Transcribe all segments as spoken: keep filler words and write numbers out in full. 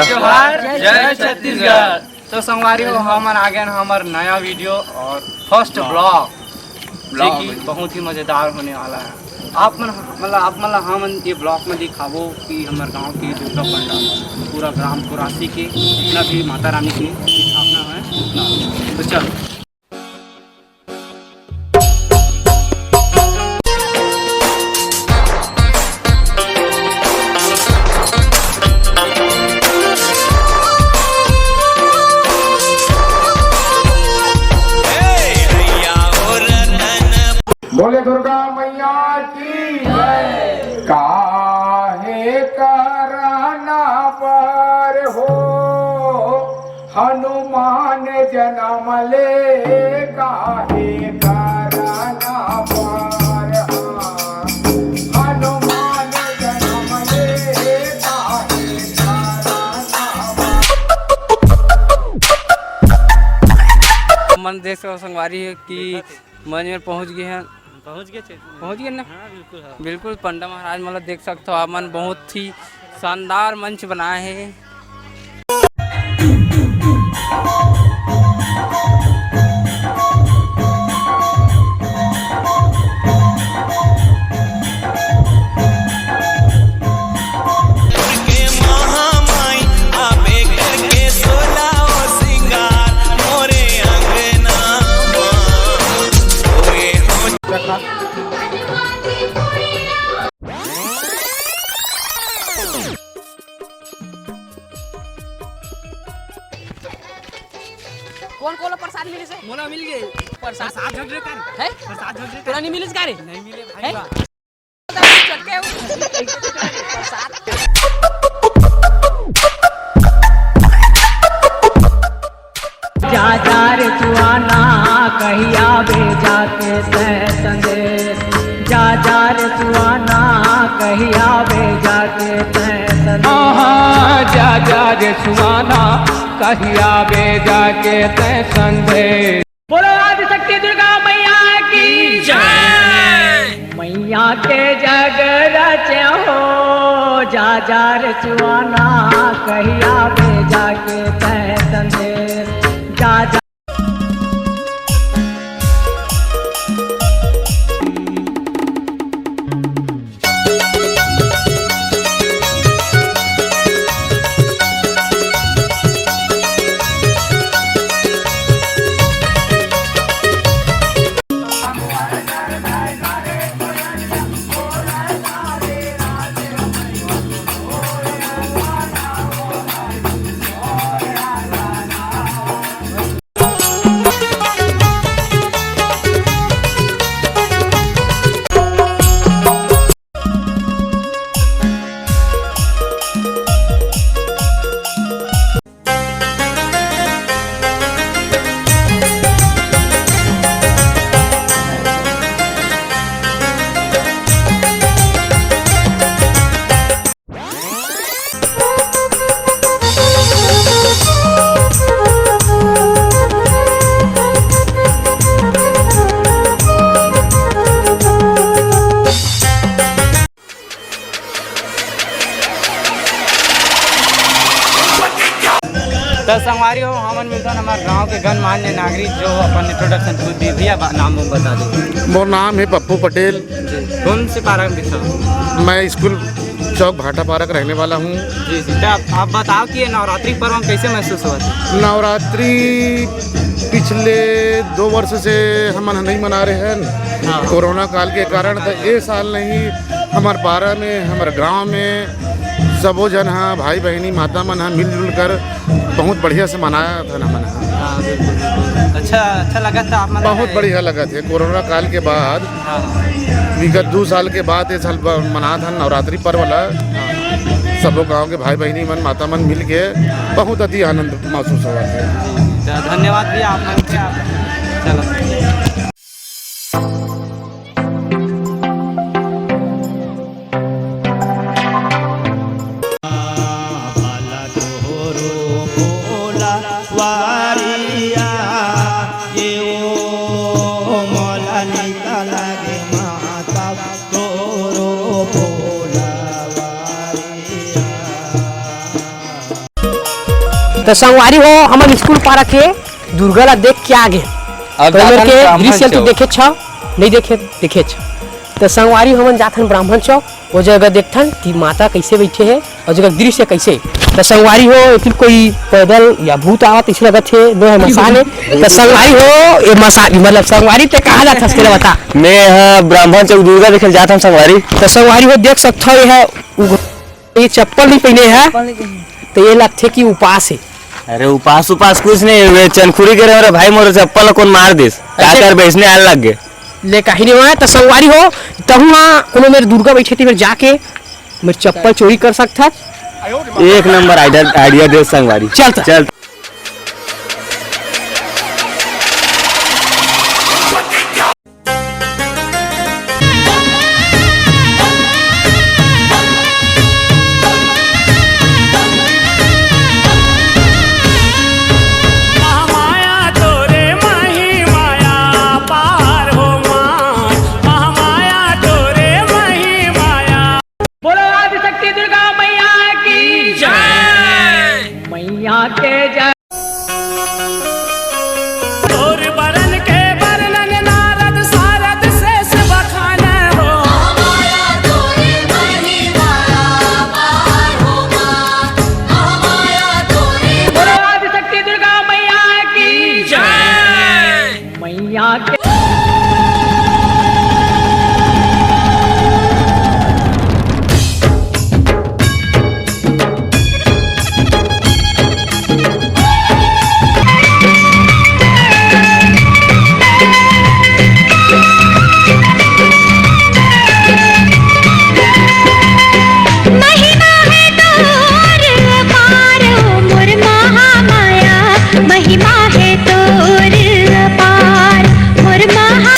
जोहार, जय छत्तीसगढ़। तो संगवारी हो, हमन आ गए हैं हमर नया वीडियो और फर्स्ट ब्लॉग, जो कि बहुत ही मज़ेदार होने वाला है। आप मन, मतलब, आप मन ला हमन ये ब्लॉग में दिखाबो कि हमर गांव के दुर्गा पंडाल, पूरा ग्राम कोरासी के जितना भी माता रानी की स्थापना है, उतना। तो चलो। बोले दुर्गा मैया की जय। काहे करना पर हो हनुमान जनम ले, काहे करना पर हो हनुमान जनम ले, काहे करना पर। मन देख सकथो संगवारी हो कि मंच में पहुंच गए हैं। पहुंच गए थे। पहुंच गए ना? हाँ, बिल्कुल, हाँ। बिल्कुल, पंडा महाराज, मतलब, देख सकते हो आप मन, बहुत ही शानदार मंच बनाए हैं। के महामाई आबे करके सोला ओ सिंगार मोरे अंगना मा। ओए हो। कौन कौन प्रसाद मिले से? मोला मिल गए। प्रसाद? प्रसाद झगड़े कर। है? प्रसाद झगड़े कर। तोला नहीं मिलिस का रे? नहीं मिले भाई। है? बा। चटके हो। प्रसाद। जा जा रे सुहाना, कहिया बे जाके तै संदेश। जा जा रे सुहाना, कहिया बे जाके तै संदेश। हाँ, हाँ, जा जा रे सुहाना, कहिया बे जाके तै संदेश। बोलो आदिशक्ति दुर्गा मैया की जय। मैया के जग रचे हो, जा जा रे सुहाना, कहिया बे जाके तै संदेश। जा जा। त संगवारी हो, हमन मिलथन हमर गांव के गणमान्य नागरिक, जो अपन introduction खुद दे। भैया, बा-, नाम वाम बता दो। मोर नाम है पप्पू पटेल। जी, कौन से पारा में दिखता हूँ? मैं स्कूल चौक भाटापारा का रहने वाला हूँ। जी, जी। तो आप, आप बताओ कि ये नवरात्रि पर्व में कैसे महसूस हुआ था? नवरात्रि पिछले दो वर्ष से हमन नहीं मना रहे हैं, हाँ। कोरोना काल के कारण। तो ये साल नहीं, हमर पारा में, हमर गांव में सबो झन हा, भाई बहिनी, माता मन हा मिलजुल कर बहुत बढ़िया से मनाथन हमन हा। हाँ, बिल्कुल, बिल्कुल। अच्छा, अच्छा लगत था आप मन बहुत ला? बढ़िया लगत हे। कोरोना काल के बाद, हाँ। विगत दू साल के बाद ये साल ब-, मनाथन नवरात्रि पर्व ला। हाँ। सबो गांव के भाई बहिनी मन, माता मन मिल के बहुत अति आनंद महसूस होवत हे। जी, तो धन्यवाद भैया आप मन के। आप, चलो। त संगवारी हो, हमन स्कूल पारा के दुर्गा ला देख के आ गे। अब त ओमेर जाथन के ब्राह्मण दृश्य तो चौक। देखे छव, नहीं देखे, देखे छव। त संगवारी हो, हमन जाथन ब्राह्मण चौक, वो जगह देखथन कि माता कैसे बैठे हे और जगह दृश्य कैसे। त संगवारी हो, फिर कोई पैदल या भूत आवत ऐसे लगत हे, नो हे मसान हे। त संगवारी हो, ये मसान, मतलब संगवारी ते कहाँ जाथस, तेला बता। मैं ह ब्राह्मण चौक दुर्गा देखे जाथन संगवारी। त संगवारी हो, देख सकथव, ये ह उघ-, ये चप्पल नहीं पहने हे, तो ये लगथे कि उपास हे। अरे उपास उपास कुछ नहीं, वे चनखुरी के रहे, भाई मोर चप्पल ला कोन मार दिस, का अच्छा। करबे, इसने आल लग गे। ले काही नहीं हुआ, तो संगवारी हो, तहु हाँ कोनो मेर दुर्गा बैठे थे, फिर जाके मेर चप्पल चोरी कर सकथस। एक नंबर आइडिया, आइडिया दे संगवारी। चल त। चल। महामाया तोरे महिमाया पार हो माँ, महामाया तोरे महिमाया। बोलो आदिशक्ति दुर्गा मैया की जय। मैया के जय। तोर बरन के बरनन नारद सारद शेष बखान हो। बोलो आदिशक्ति दुर्गा मैया की जय। मैया के महिमा हे तोर अपार, मोर महामाया। महिमा हे तोर अपार, मोर महा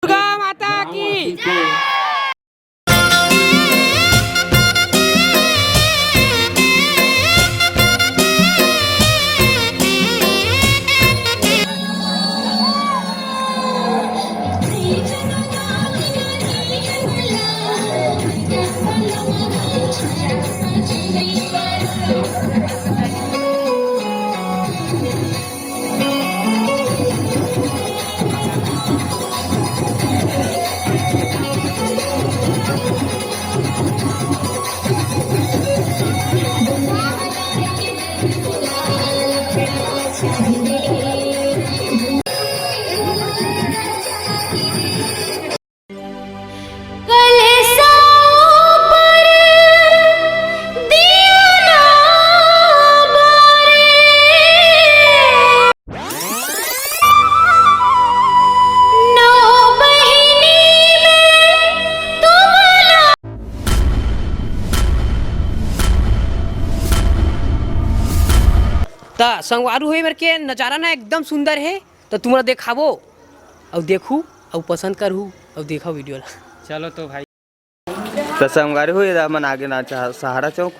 दुर्गा माता की। कलसा ऊपर दिया ना बारे। नौ बहिनी में तुमला। त संगवारू हो, एमेर के नजारा ना एकदम सुंदर हे। त तुमन ला देखाबो, अउ देखू, अउ पसंद करहू, अउ देखा video ला। चलो तो भाई। त संगवारी हो, एदा मन आगे ना चाह-, सहारा चौक।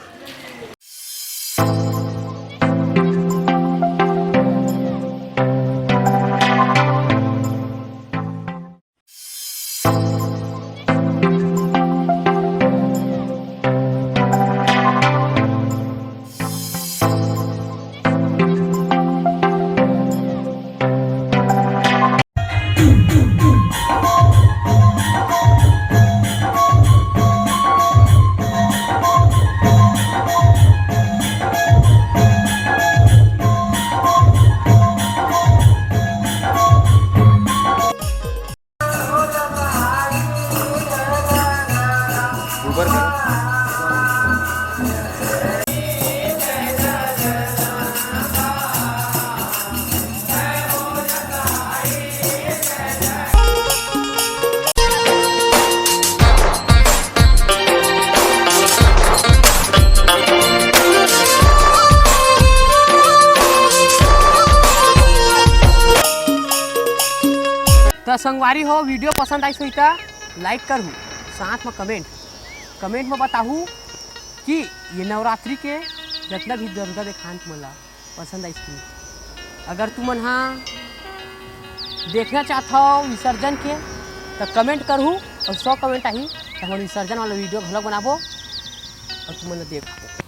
संगवारी हो, वीडियो पसंद आइस होही त लाइक करहू, साथ म कमेंट कमेंट म बताहू कि ये नवरात्रि के जतना भी दुर्गा देखान तुमन ला पसंद आइस कि नहीं। अगर तुमन हा देखना चाहत हव विसर्जन के, त कमेंट करहू, अउ सौ कमेंट आही त हमन विसर्जन वाला वीडियो घलो बनाबो अउ तुमन ला देखाबो।